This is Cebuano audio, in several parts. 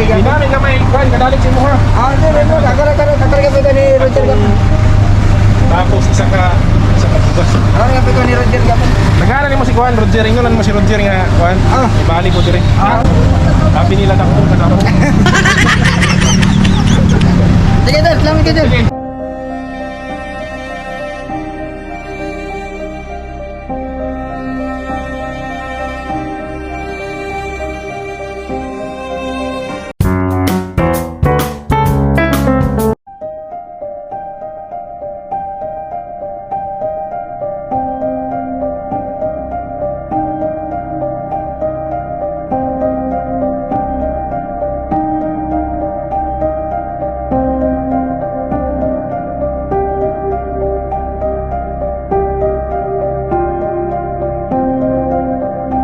Kaibigan. Dinami ka may kuan kadalit sa imuha. Ah, sir, ano? Kakara, kakara, kakara ka ni Roger Gapon. Tapos isa ka bugas. Kakara ka ni Roger Gapon. Nagana nimo si Kuan Roger, ingon mo si Roger nga kuan. Ah. Ibalik ko dire. Ah. Sabi nila takbo ka na. Sige, sir. Salamat kayo, sir. Sige.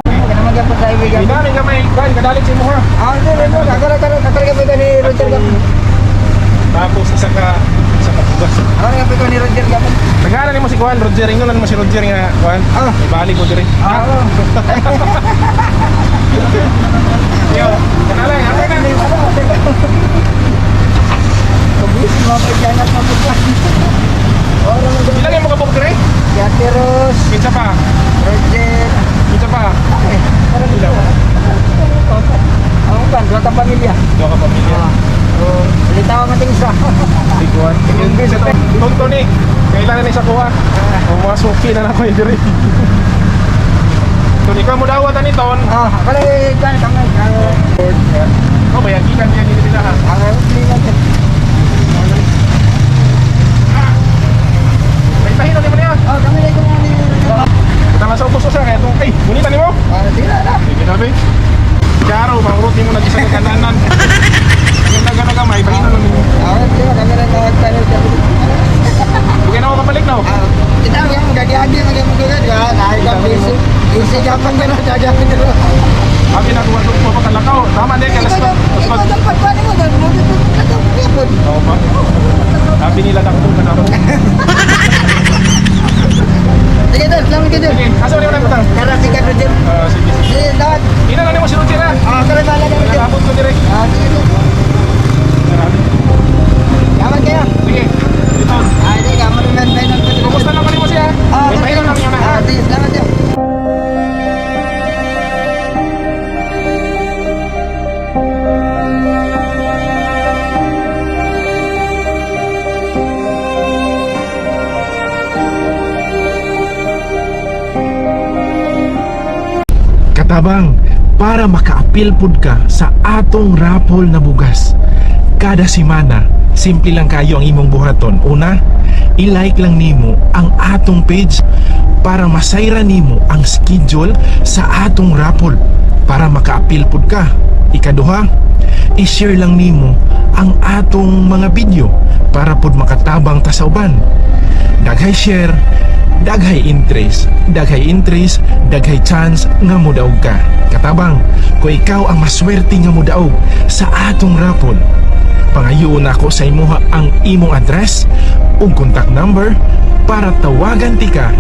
Naman ka po sa kaibigan. Dinami ka may kuan kadalit sa imuha. Ah, sir, ano? Kakara, kakara, kakara ka ni Roger Gapon. Tapos isa ka bugas. Kakara ka ni Roger Gapon. Nagana nimo si Kuan Roger, ingon mo si Roger nga kuan. Ah. Ibalik ko dire. Ah. Yo, kanala nga na. Kabis, mga kailangan na po. Ora mo Ilang yung mga dire? Yateros, Kinsa pa? Roger. Kinsa pa? Eh, parang Ilaw. Ang kan, dua ka pamilya. Duha ka pamilya. Ah. Oh, ulitaw man ting isa. Si Kuan. Tonto ni. Kailangan ni sa kuha. O mga suki na lang ko dire. Ton, ikaw mo dawat ani ton. Ah, kala kan kami. Oh, bayan gikan diyan dito sila ha. Ang problema din. May tahino ni mo niya. Oh, kami lang ko ni. Tama sa ubos sa kaya tong ay, gunita nimo. Ah, sige na. Sige na be. Charo, pangrut nimo na sa kananan. Ang naga gamay, tahino na nimo. Ah, sige kami lang ka kami. Bugay na ako kabalik no. Ah, kita ang gagi-agi magmudugan ka, naay ka busy. Busy ka pa na daga pero. Abi na kuha ko pa kalakaw. Tama din kay Ikaw las. dapat pa nimo mo dito ka Oo pa. Sabi nila takbo ka na ako. Sige, sir, salamat kayo, sir. Sige, asa mo nimo nang Tara, sige, Roger. Ah, sige, sige. Sige, dawat. Ina na nimo si Roger ha. Ah, tara, bala ka, Roger. Nagabot ko dire. Ah, sige, sir. Yaman kayo. Sige. Dito. Ah, sige, kamu rin tayo ng Kumusta lang kanimo siya? Ah, May pahilo lang niya na. Ah, sige, salamat sir. Katabang, para makaapil pud ka sa atong rapol na bugas. Kada semana, simple lang kayo ang imong buhaton. Una, i-like lang nimo ang atong page para masayra nimo ang schedule sa atong rapol para makaapil pud ka. Ikaduha, i-share lang nimo ang atong mga video para pud makatabang ta sa uban. Daghay share, daghay interest, daghay interest, daghay chance nga modaog ka. Katabang, kung ikaw ang maswerte nga modaog sa atong rapol, pangayoon nako sa imuha ang imong address ug contact number para tawagan ti ka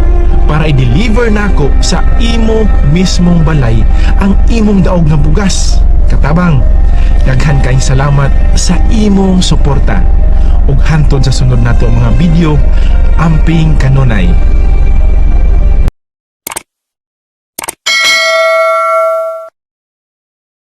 para i-deliver nako sa imo mismong balay ang imong daog nga bugas. Katabang, daghan kayong salamat sa imong suporta ug hantod sa sunod nato mga video, amping kanunay.